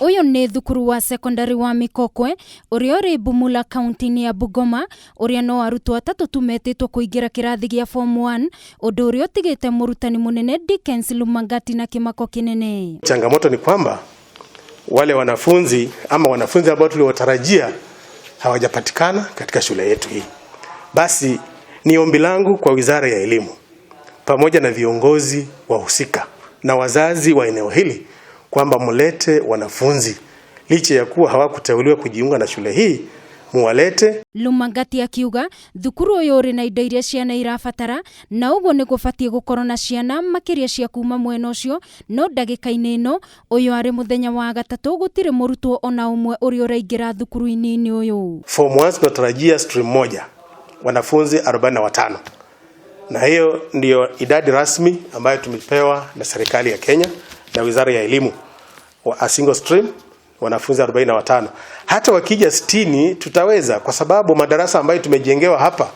Ũyũ nĩ thukuru wa secondary wa Mikokwe ũrĩa ũrĩ Bumula kaunti-inĩ ya Bungoma, ũrĩa no arutwo atatũ tu metĩtwo kũingĩra kĩrathi gĩa form 1, ũndũ ũrĩa ũtigĩte mũrutani mũnene Dickens Lumangati na kĩmako kĩnene. Changamoto ni kwamba wale wanafunzi ama wanafunzi ambao tuliwatarajia hawajapatikana katika shule yetu hii. Basi ni ombi langu kwa Wizara ya Elimu pamoja na viongozi wahusika na wazazi wa eneo hili kwamba mlete wanafunzi licha ya kuwa hawakuteuliwa kujiunga na shule hii, muwalete. Lumangati akiuga thukuru ũyũ ũrĩ na indo iria ciana irabatara na ũguo nĩ gũbatiĩ gũkorwo na ciana makĩria cia kuma mwena ũcio, no ndagĩka-inĩ ĩno ũyũ arĩ mũthenya wa gatatũ gũtirĩ mũrutwo ona ũmwe ũrĩa ũraingĩra thukuru-inĩ ũyũ. Form 1 tunatarajia stream moja wanafunzi 45, na hiyo ndiyo idadi rasmi ambayo tumepewa na serikali ya Kenya na Wizara ya Elimu. A single stream wanafunzi 45. Hata wakija 60 tutaweza, kwa sababu madarasa ambayo tumejengewa hapa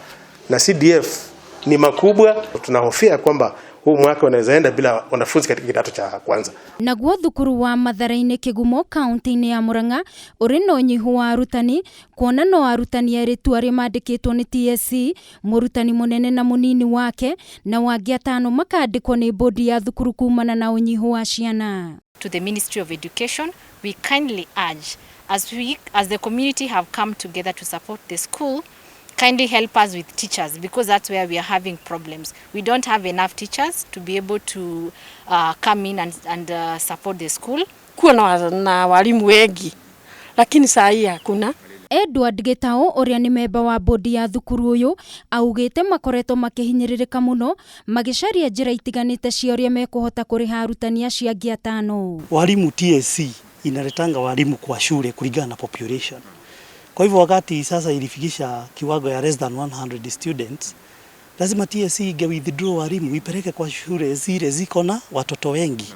na CDF ni makubwa. Tunahofia kwamba huu mwaka unaweza enda bila wanafunzi katika kidato cha kwanza. Naguo thukuru wa Mathare-inĩ Kĩgumo kaunti-inĩ ya Murang'a ũrĩ na ũnyihu wa arutani, kuona no arutani erĩ tu arĩa mandĩkĩtwo nĩ TSC, mũrutani mũnene na mũnini wake, na wangĩ atano makandĩkwo nĩ bodi ya thukuru kumana na ũnyihu wa ciana. To the Ministry of Education, we kindly urge, as the community have come together to support the school, kindly help us with teachers, because that's where we are having problems. We don't have enough teachers to be able to come in and support the school. Kuwa na walimu wengi, lakini saa hii hakuna. Edward Gitau ũrĩa nĩ memba wa bodi ya thukuru ũyũ augĩte makoretwo makĩhinyĩrĩrĩka mũno magĩcaria njĩra itiganĩte cia ũrĩa mekũhota kũrĩha arutani acio angĩ atano. Walimu, TSC inaletanga walimu kwa shule kulingana na population. Kwa hivyo wakati sasa ilifikisha kiwango ya less than 100 students, lazima TSC inge withdraw walimu ipeleke kwa shule zile ziko na watoto wengi,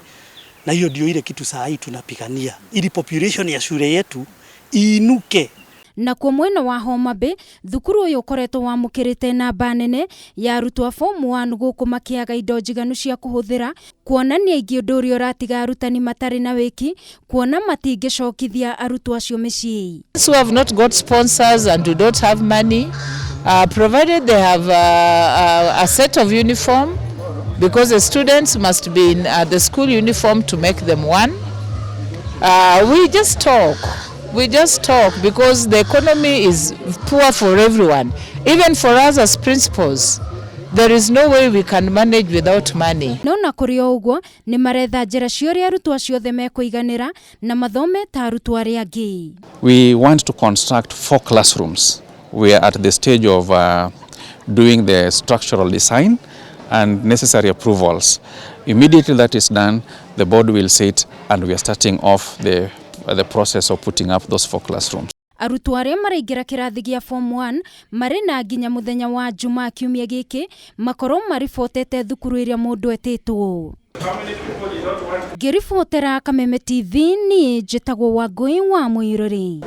na hiyo ndio ile kitu saa hii tunapigania ili population ya shule yetu iinuke. Nakuo mwena wa Homa Bay, thukuru ũyũ ũkoretwo wamũkĩrĩte namba nene ya arutwo a form 1 gũkũ makĩaga indo njiganu cia kũhũthĩra, kuonania aingĩ ũndũ ũrĩa ũratiga arutani matarĩ na wĩki, kuona matingĩcokithia arutwo acio mĩciĩ. Who have not got sponsors and who don't have money, provided they have a set of uniform, because the students must be in the school uniform to make them one. We just talk. We just talk because the economy is poor for everyone. Even for us as principals, there is no way we can manage without money. No na kũrĩ o ũguo nĩ maretha njĩra cia ũrĩa arutwo acio othe mekũiganĩra na mathome ta arutwo arĩa angĩ. We want to construct four classrooms. We are at the stage of doing the structural design and necessary approvals. Immediately that is done, the board will sit and we are starting off the process of putting up those four classrooms. Arutwo arĩa maraingĩra kĩrathi gĩa form 1 marĩ na nginya mũthenya wa Jumaa kiumia gĩkĩ makorwo maribotete thukuru ĩrĩa mũndũ etĩtwo. Ngĩribotera Kameme TV, niĩ njĩtagwo Wangũi wa Mũirũrĩ.